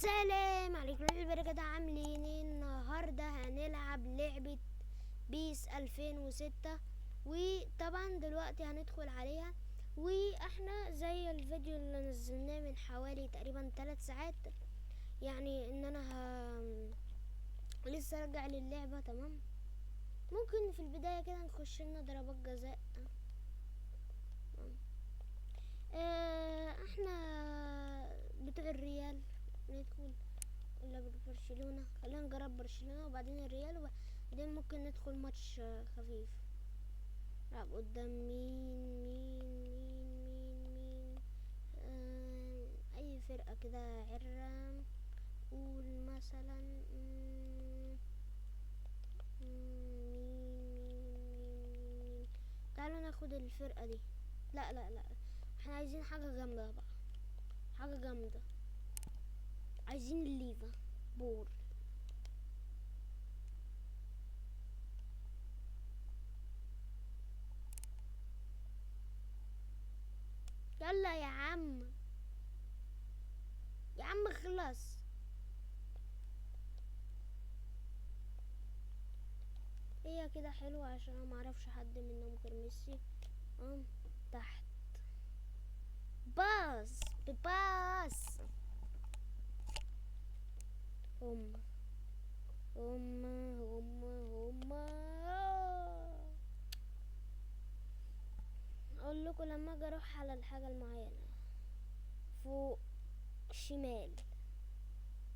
السلام عليكم ورحمة الله وبركاته. عاملين ايه النهارده؟ هنلعب لعبة PES 2006، وطبعا دلوقتي هندخل عليها. واحنا زي الفيديو اللي نزلناه من حوالي تقريبا 3 ساعات، يعني ان انا لسه راجع للعبة. تمام، ممكن في البداية كده نخش لنا ضربات جزاء. احنا بتوع الريال ندخل ولا برشلونة؟ خلينا نجرب برشلونة وبعدين الريال، وبعدين ممكن ندخل ماتش خفيف. نلعب قدام مين مين مين مين مين؟ اي فرقة كده عرة. قول مثلا مين مين مين. تعالوا ناخد الفرقة دي. لا لا لا، احنا عايزين حاجة جامدة بقى، حاجة جامدة. عايزين الليفا بور. يلا يا عم، يا عم خلاص. هي كده حلوة عشان انا معرفش حد منهم غير ميسي. تحت باص بباص. هم هم هم هم. اقول لكم لما اجي اروح على الحاجة المعينة فوق شمال.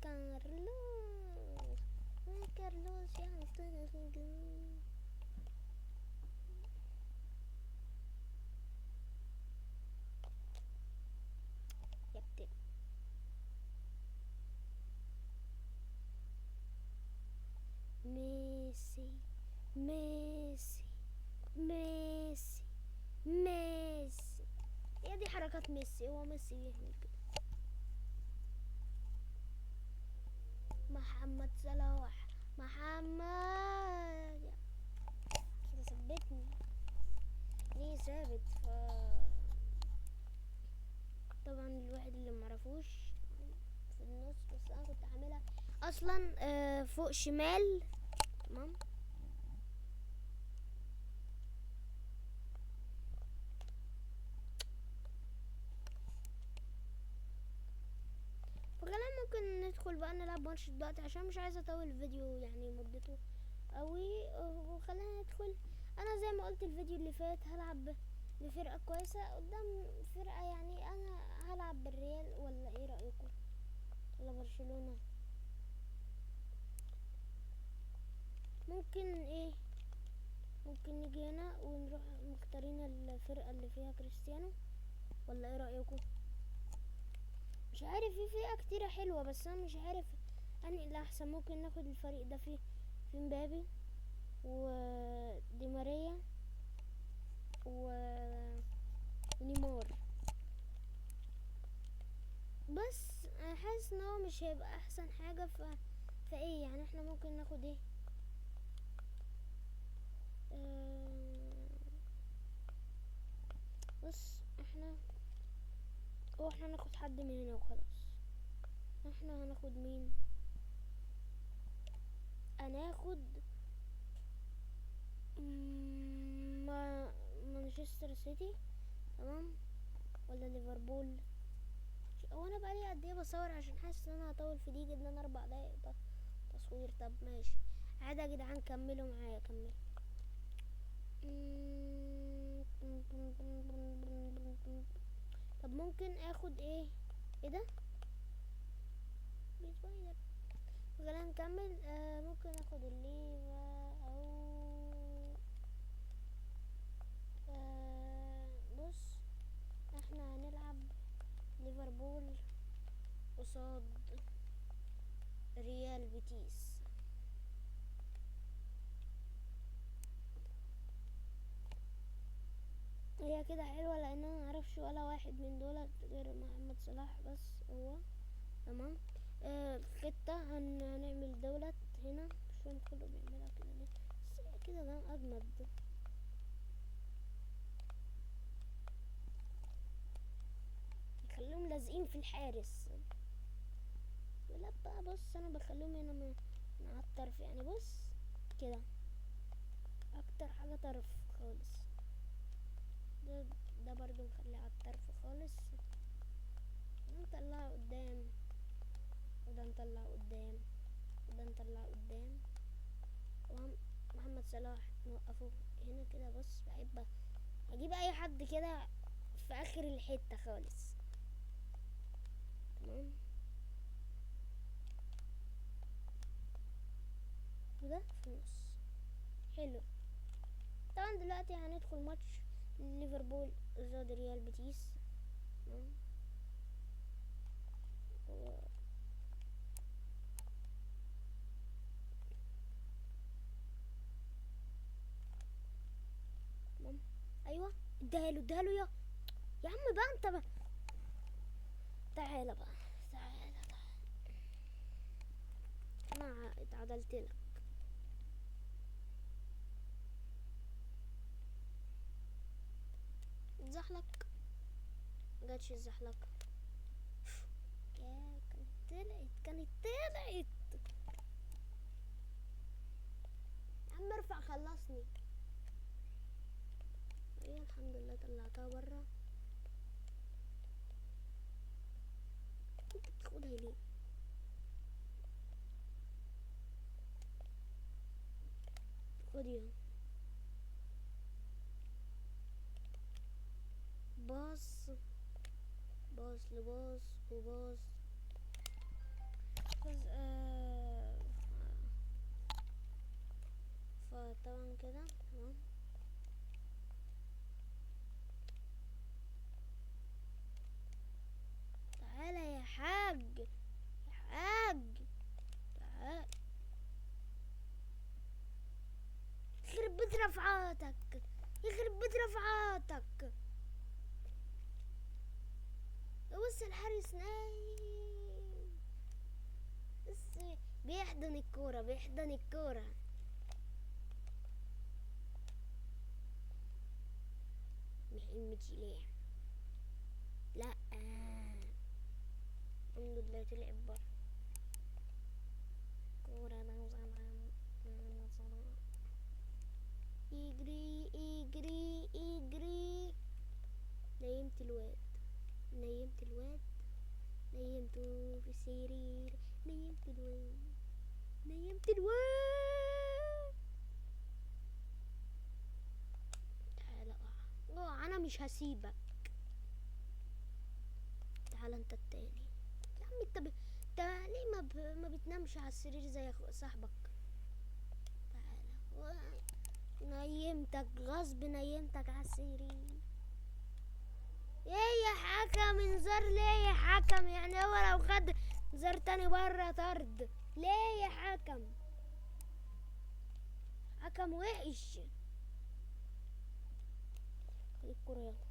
كارلوس كارلوس يا بتاع. ميسي ميسي ميسي ميسي. هي دي حركات ميسي، هو ميسي بيعمل كده. محمد صلاح، محمد كده ثبتني ليه ثابت. ف طبعا الواحد اللي معرفوش في النص، بس انا كنت عاملها اصلا فوق شمال. تمام، فكلام ممكن ندخل بقى نلعب ماتش دلوقتي عشان مش عايزه اطول الفيديو يعني مدته قوي. وخلينا ندخل. انا زي ما قلت الفيديو اللي فات هلعب لفرقه كويسه قدام فرقه، يعني انا هلعب بالريال ولا ايه رايكم؟ ولا برشلونه؟ ممكن ايه، ممكن نيجي هنا ونروح مختارين الفرقه اللي فيها كريستيانو، ولا ايه رايكم؟ مش عارف، في فئة كتيرة حلوة بس انا مش عارف انهي اللي احسن. ممكن ناخد الفريق ده فيه في مبابي ودي ماريا ونيمار، بس انا حاسس ان هو مش هيبقى احسن حاجة. فايه يعني احنا ممكن ناخد ايه؟ بص احنا هو احنا هناخد حد من هنا وخلاص. احنا هناخد مين؟ هناخد مانشستر سيتي، تمام، ولا ليفربول؟ هو انا بقالي قد ايه بصور عشان حاسس ان انا هطول في دي جدا، 4 دقايق تصوير. طب ماشي عادي يا جدعان، كملوا معايا كملوا. طب ممكن اخد ايه؟ ايه ده؟ بيسبايدر. خلينا نكمل. ممكن اخد الليفا او بص احنا هنلعب ليفربول قصاد ريال بيتيس. هي كده حلوة لان انا معرفش ولا واحد من دول غير محمد صلاح بس هو. تمام، الخطة هنعمل دولت هنا، مش فاهم كله بيعملها كده ليه، بس كده ده اجمد. خليهم لازقين في الحارس. لا بص انا بخليهم هنا من على الطرف، يعني بص كده اكتر حاجة طرف خالص. ده برضو نخليه على الطرف خالص، نطلعه قدام، وده نطلعه قدام، وده نطلعه قدام. محمد صلاح نوقفه هنا كده. بص بحب اجيب اي حد كده في اخر الحتة خالص. تمام، وده في النص. حلو. طبعا دلوقتي هندخل ماتش ليفربول قصاد ريال بيتيس. تمام، تمام. ايوه اديها له، اديها له يا عم بقى انت بقى. تعالى بقى، تعالى تعالى، انا اتعدلت لك. اتزحلق، مجاتش الزحلقة. يا كانت طلعت، كانت طلعت. يا عم ارفع خلصني. ايوه الحمد لله طلعتها بره. انت بتاخدها ليه؟ خديها. باص باص لباص وباص. بس فطبعا كده تمام. تعالى يا حاج، يا حاج تعال. يخرب بيت رفعاتك، يخرب بيت رفعاتك. بص الحارس نايم، بس بيحضن الكورة، بيحضن الكورة. محمد ليه؟ لا الحمد لله طلع بره. كورة يجري يجري يجري. نيمت الواد، نيمت الواد، نيمته في السرير، نيمت الواد، نيمت الواد. تعالى اقع، انا مش هسيبك. تعالى انت التاني يا عم. انت انت ليه ما بتنامش على السرير زي صاحبك؟ تعالى، نيمتك غصب، نيمتك على السرير. ايه يا حكم انذار؟ ليه يا حكم؟ يعني هو لو خد انذار تاني بره طرد. ليه يا حكم؟ حكم وحش. خد الكرة يلا،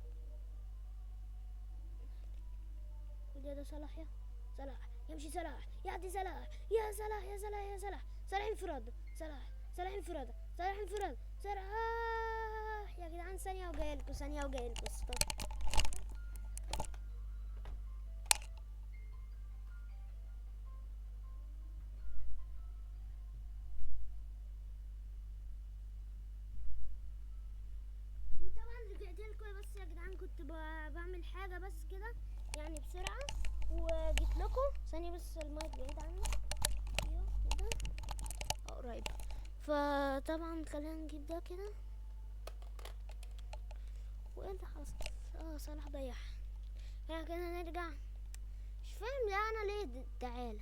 خد يا ده صلاح، يا صلاح يمشي، صلاح يعدي، صلاح يا صلاح، يا صلاح، يا صلاح، صلاح انفراد، صلاح، صلاح انفراد، صلاح انفراد، صلاح. يا جدعان ثانية وجايلكوا، ثانية وجايلكوا. stop. وطبعا رجعت لكم، بس يا جدعان كنت بعمل حاجة بس كده يعني بسرعة وجيت لكم. ثانية بس المايك بعيد عني. ايوه كده قريب. فطبعا خلينا نجيب ده كده. وايه اللي حصل؟ صلاح ضيعها. احنا كده نرجع. مش فاهم ده انا ليه. تعالى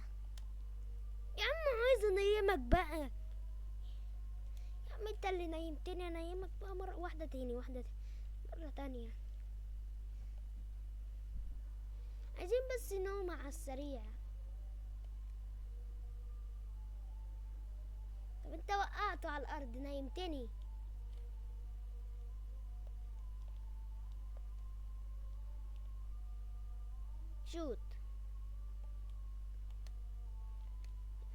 يا عم، عايز انيمك بقى يا عم. انت اللي نيمتني، انيمك بقى مرة واحدة تاني، واحدة تاني، مرة تانية. عايزين بس نوم على السريع. طب انت وقعته على الارض، نيمتني. شوت.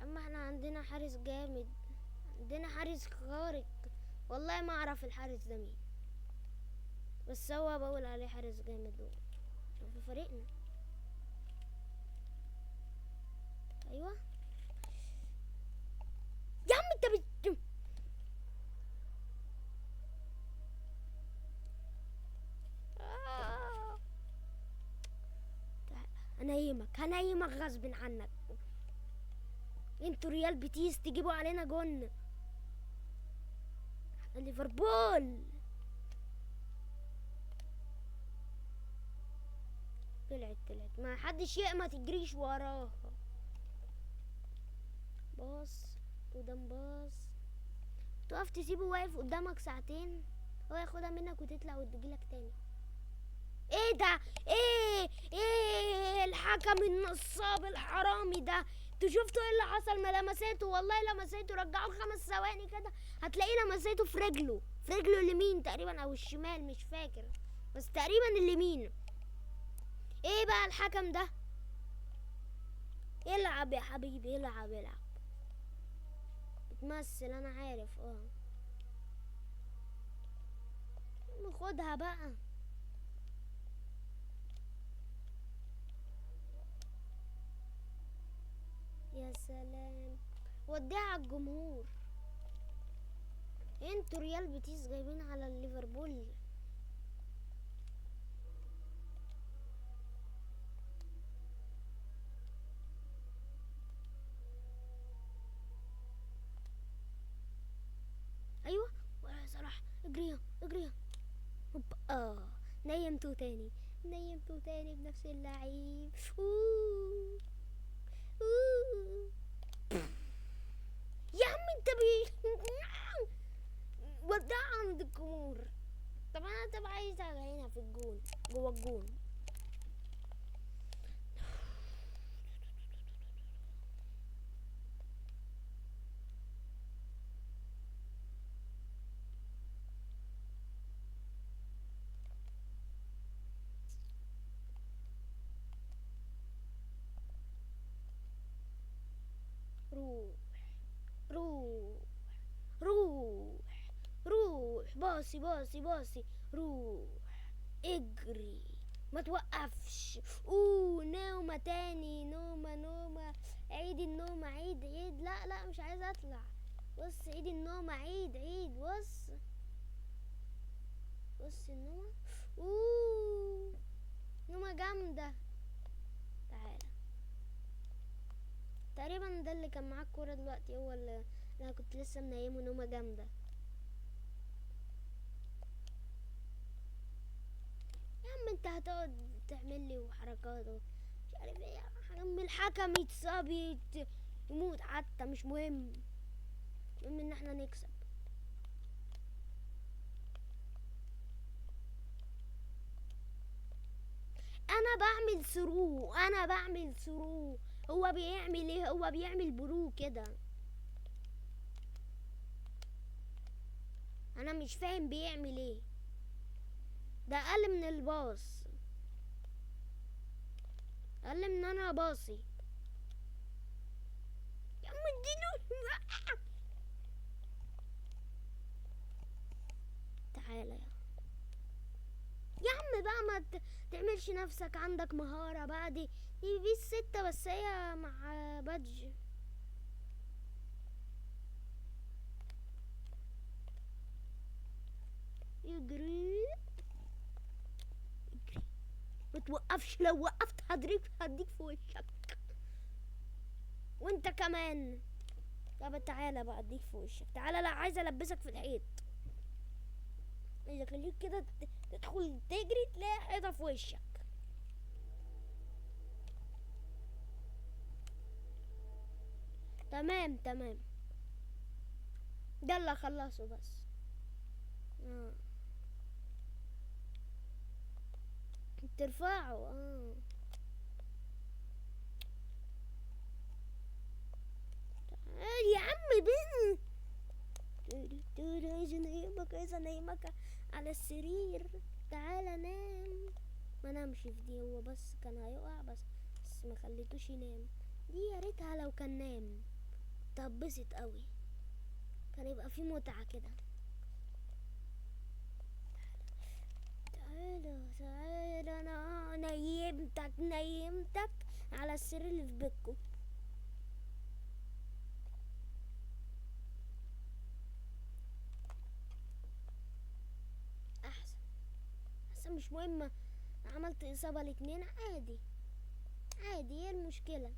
اما احنا عندنا حارس جامد، عندنا حارس خارق. والله ما اعرف الحارس ده مين، بس هو بقول عليه حارس جامد عشان في فريقنا. ايوه هنيمك، هنيمك غصب عنك. انتوا ريال بيتيس تجيبوا علينا جون. ليفربول طلعت طلعت، ما حدش ما تجريش وراها. باص قدام باص، تقف تسيبه واقف قدامك ساعتين، هو ياخدها منك وتطلع وتجيلك تاني. ايه ده؟ ايه ايه الحكم النصاب الحرامي ده؟ انتوا شفتوا ايه اللي حصل؟ ما لمسته والله، لمسته. رجعوه 5 ثواني كده هتلاقيه لمسته في رجله، في رجله اليمين تقريبا او الشمال مش فاكر، بس تقريبا اليمين. ايه بقى الحكم ده؟ العب يا حبيبي، العب العب، بتمثل انا عارف. خدها بقى. يا سلام، وديها على الجمهور. انتوا ريال بيتيس جايبين على الليفربول. ايوه صلاح، اجريها اجريها. هوبا، نيمته تاني، نيمته تاني بنفس اللعيب. اوه اوه يا عم انت ودعها عند الجمهور. طب انا طب عايز هنا في الجون، جوه الجون. روح روح روح روح، باصي باصي باصي، روح اجري ما توقفش. اوه نومة تاني، نومة نومة، عيد النومة، عيد عيد. لا لا مش عايز اطلع. بص عيد النومة، عيد عيد. بص بص النومة، اوه نومة جامدة. تعالى، تقريبا ده اللي كان معاه الكورة دلوقتي هو اللي انا كنت لسه منيمه نومة جامدة. يا عم انت هتقعد تعمل لي وحركات ومش عارف ايه. يا عم الحكم يتصاب يموت حتى مش مهم، المهم ان احنا نكسب. انا بعمل through، انا بعمل through، هو بيعمل ايه؟ هو بيعمل برو كده، انا مش فاهم بيعمل ايه. ده اقل من الباص، اقل من انا باصي. يا عم اديله. تعالى يا عم بقى، ما تعملش نفسك عندك مهارة بقى. دي PES 6 بس هي مع badge. اجري اجري ما توقفش، لو وقفت هديك في وشك. وانت كمان. طب تعالى بقى اديك في وشك، تعالى. لا عايزه البسك في الحيط، عايزه اخليك كده تدخل تجري تلاقي حيطة في وشك. تمام تمام، يلا خلصوا بس. ترفعوا. تعال يا عم بقى، عايز انيمك، عايز انيمك على السرير. تعالى نام. ما نامش في دي، هو بس كان هيقع بس ما خليتوش ينام. دي يا ريتها لو كان نام طبست قوي، كان يبقى في متعة كده. تعالى تعالى، انا نيمتك نيمتك على السرير اللي في بيتكو. احسن احسن، مش مهم عملت اصابة الاتنين عادي. عادي، ايه المشكلة؟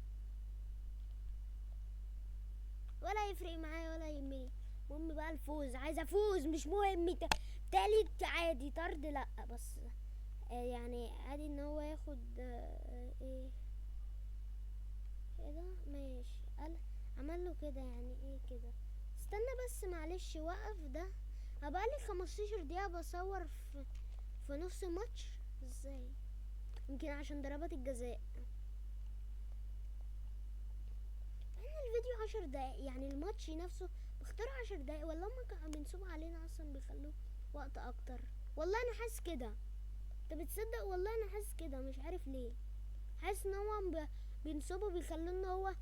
ولا يفرق معايا ولا يهمني. المهم بقى الفوز، عايز افوز، مش مهم تالت عادي، طرد لا، بس يعني عادي ان هو ياخد ايه ايه ده؟ ماشي، قال عمل له كده، يعني ايه كده؟ استنى بس معلش، وقف ده. بقالي 15 دقيقة بصور في نص ماتش، ازاي؟ يمكن عشان ضربات الجزاء. احنا الفيديو 10 دقايق، يعني الماتش نفسه بختار 10 دقايق، ولا هما كانوا بينصبوا علينا اصلا بيخلوه وقت اكتر؟ والله انا حاسس كده، انت بتصدق؟ والله انا حاسس كده، مش عارف ليه، حاسس ان هو بينصبوا بيخلوه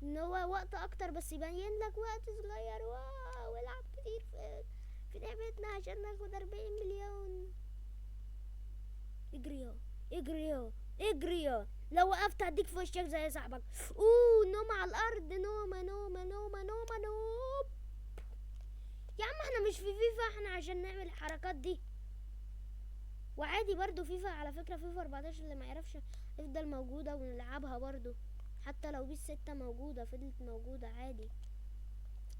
ان هو وقت اكتر، بس يبين لك وقت صغير. واو، العب كتير في لعبتنا عشان ناخد 40 مليون. اجري يا، اجري يا، اجري يا، لو وقفت هديك في وشك زي صاحبك. اوه، نوم على الارض، نومه نومه نومه نومه نوم. يا عم احنا مش في فيفا احنا عشان نعمل الحركات دي. وعادي برضو فيفا، على فكرة فيفا 14 اللي ما يعرفش تفضل موجودة ونلعبها برضو، حتى لو بيس 6 موجودة فضلت موجودة عادي.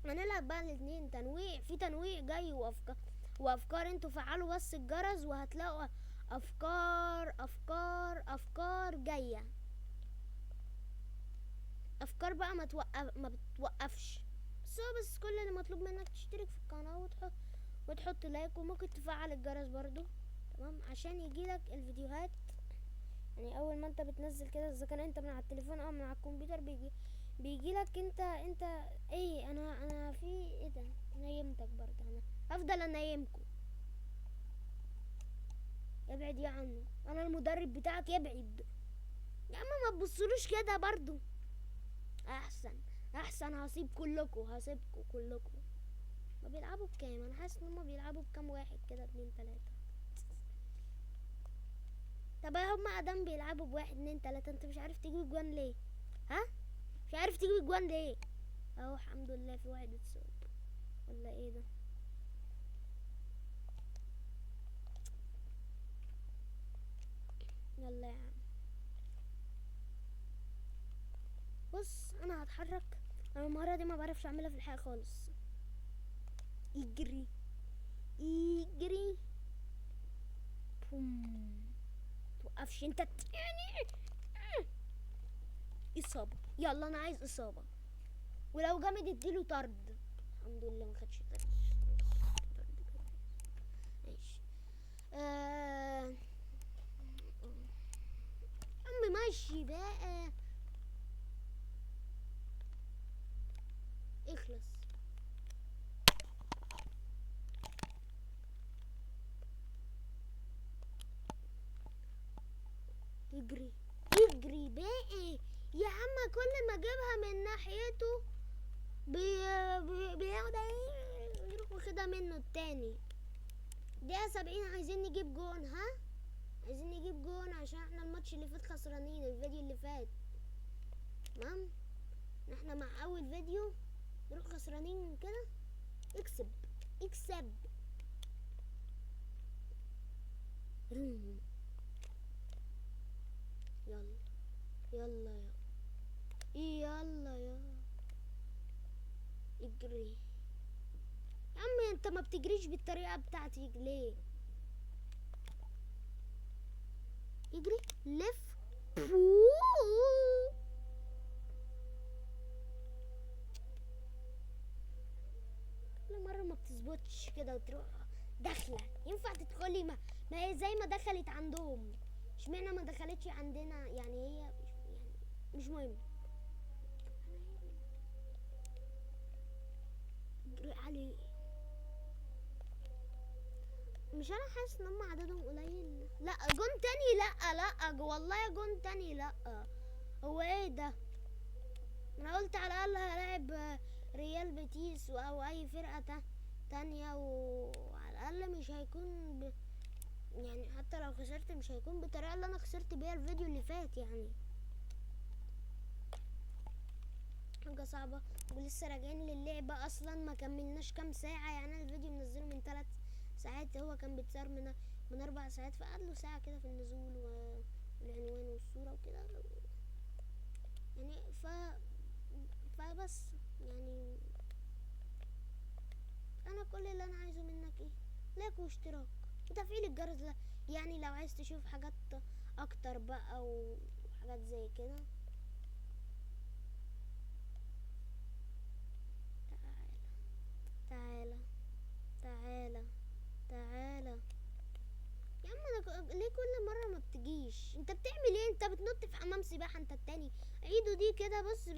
هنلعب بقى الاتنين، تنويع في تنويع جاي وافكار. انتوا فعلوا بس الجرس وهتلاقوا افكار افكار افكار جاية، افكار بقى ما بتوقفش. بس هو بس كل اللي مطلوب منك تشترك في القناة وتحط لايك، وممكن تفعل الجرس برضو، تمام، عشان يجيلك الفيديوهات. يعني اول ما انت بتنزل كده، اذا كان انت من على التليفون او من على الكمبيوتر، بيجيلك انت ايه. انا في ايه ده؟ نيمتك برضه، انا هفضل انيمكم. ابعد يا عم، انا المدرب بتاعك، ابعد يا عم، ما تبصلوش كده برضه. احسن احسن، هسيب كلكم، هسيبكم كلكم. ما بيلعبوا بكام؟ انا حاسس ان هما بيلعبوا بكام واحد كده، 2 3. طب هما ادم بيلعبوا ب1 2 3، انت مش عارف تجيب جوان ليه؟ ها، مش عارف تجيب جوان ليه؟ اهو الحمد لله في واحد اتصاب، ولا ايه ده؟ يلا يا عم، بص انا هتحرك، انا المهارة دي ما بعرفش اعملها في الحقيقة خالص. اجري اجري، بوم، توقفش انت يعني. اصابة، يلا انا عايز اصابة، ولو جامد اديله طرد. الحمد لله ما خدش طرد. ماشي. عم ماشي بقى، اخلص. اجري اجري بقى يا عم، كل ما اجيبها من ناحيته بياخد يروح واخدها منه التاني. دقيقة 70، عايزين نجيب جون. ها، عايزين نجيب جون عشان احنا الماتش اللي فات خسرانين، الفيديو اللي فات، تمام؟ احنا مع اول فيديو نروح خسرانين كده. اكسب اكسب. يلا يلا يا يلا يا اجري يا عم، انت ما بتجريش بالطريقة بتاعتي ليه؟ اجري لف. كل مرة ما بتظبطش كده وتروح داخلة. ينفع تدخلي؟ ما هي زي ما دخلت عندهم، اشمعنى ما دخلتش عندنا؟ يعني هي يعني مش مهم. اجري عليه. مش انا حاسس ان هم عددهم قليل؟ لا جون تاني، لا لا والله جون تاني، لا. هو ايه ده؟ انا قلت على الاقل هلاعب ريال بيتيس او اي فرقة تانية، وعلى الاقل مش هيكون يعني حتى لو خسرت مش هيكون بالطريقة اللي انا خسرت بيها الفيديو اللي فات. يعني حاجة صعبة، ولسه راجعين للعبة اصلا، ما كملناش كام ساعة. يعني انا الفيديو منزله من 3 ساعات، هو كان بيتصور من 4 ساعات، فقعد له ساعة كده في النزول والعنوان والصورة وكده. يعني فبس يعني انا كل اللي انا عايزه منك ايه؟ like واشتراك وتفعيل الجرس ده، يعني لو عايز تشوف حاجات اكتر بقى وحاجات زي كده. تعالى تعالى تعالى يا عم، انا ليه كل مرة ما بتجيش؟ انت بتعمل ايه؟ انت بتنط في حمام سباحة انت التاني. عيدو دي كده بص،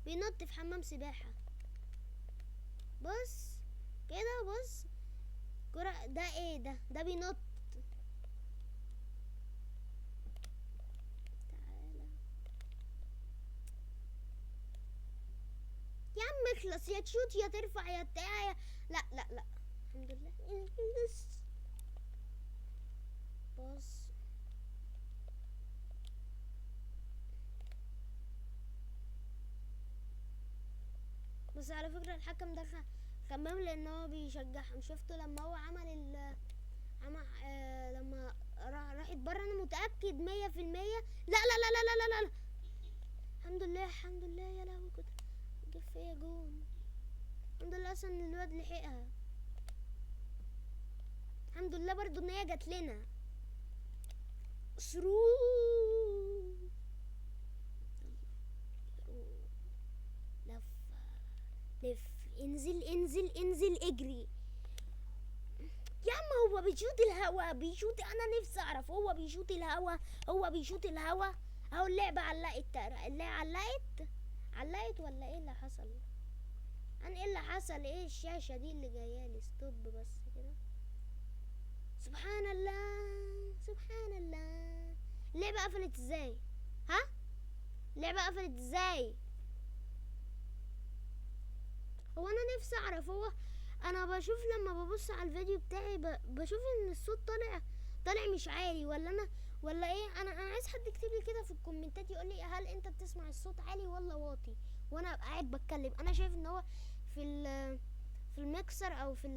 بينط في حمام سباحة. بص كده، بص كرة ده ايه ده؟ ده بينط. تعالى يا عم اخلص، يا تشوت يا ترفع يا بتاع يا... لا لا لا، الحمد لله. بص بس على فكرة الحكم ده خمام لان هو بيشجعهم. شفته لما هو عمل لما راحت بره، انا متأكد 100%. لا لا لا لا لا لا لا، الحمد لله الحمد لله. يا لهوي كنت جه فيا جون. الحمد لله اصلا الواد لحقها. الحمد لله برضو ان هي جات لنا. through لف لف، انزل انزل انزل، اجري يا عم. هو بيشوط الهوا، بيشوط. انا نفسي اعرف هو بيشوط الهوا، هو بيشوط الهوا. اهو اللعبة علقت، اللعبة علقت ولا ايه اللي حصل؟ انا ايه اللي حصل؟ ايه الشاشة دي اللي جاية لي؟ stop بس كده. سبحان الله سبحان الله. اللعبة قفلت ازاي؟ ها اللعبة قفلت ازاي؟ هو انا نفسي اعرف. هو انا بشوف لما ببص على الفيديو بتاعي بشوف ان الصوت طالع مش عالي، ولا انا ولا ايه؟ انا عايز حد يكتب لي كده في الكومنتات يقول لي هل انت بتسمع الصوت عالي ولا واطي وانا قاعد بتكلم. انا شايف ان هو في الميكسر او في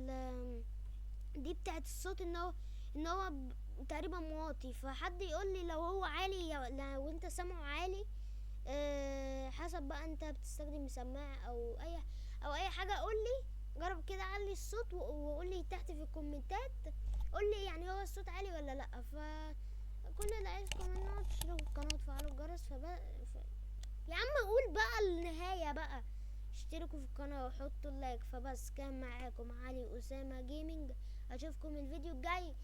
دي بتاعه الصوت ان هو تقريبا واطي، فحد يقول لي لو هو عالي، لو انت سامعه عالي. حسب بقى انت بتستخدم سماعه او اي حاجة. قول لي جرب كده علي الصوت وقول لي تحت في الكومنتات، قول لي يعني هو الصوت عالي ولا لا. فكل اللي عايزكم منه تشتركوا في القناة وتفعلوا الجرس. يا عم قول بقى النهاية بقى. اشتركوا في القناة وحطوا ال like. فبس كان معاكم علي اسامة Gaming، اشوفكم الفيديو الجاي.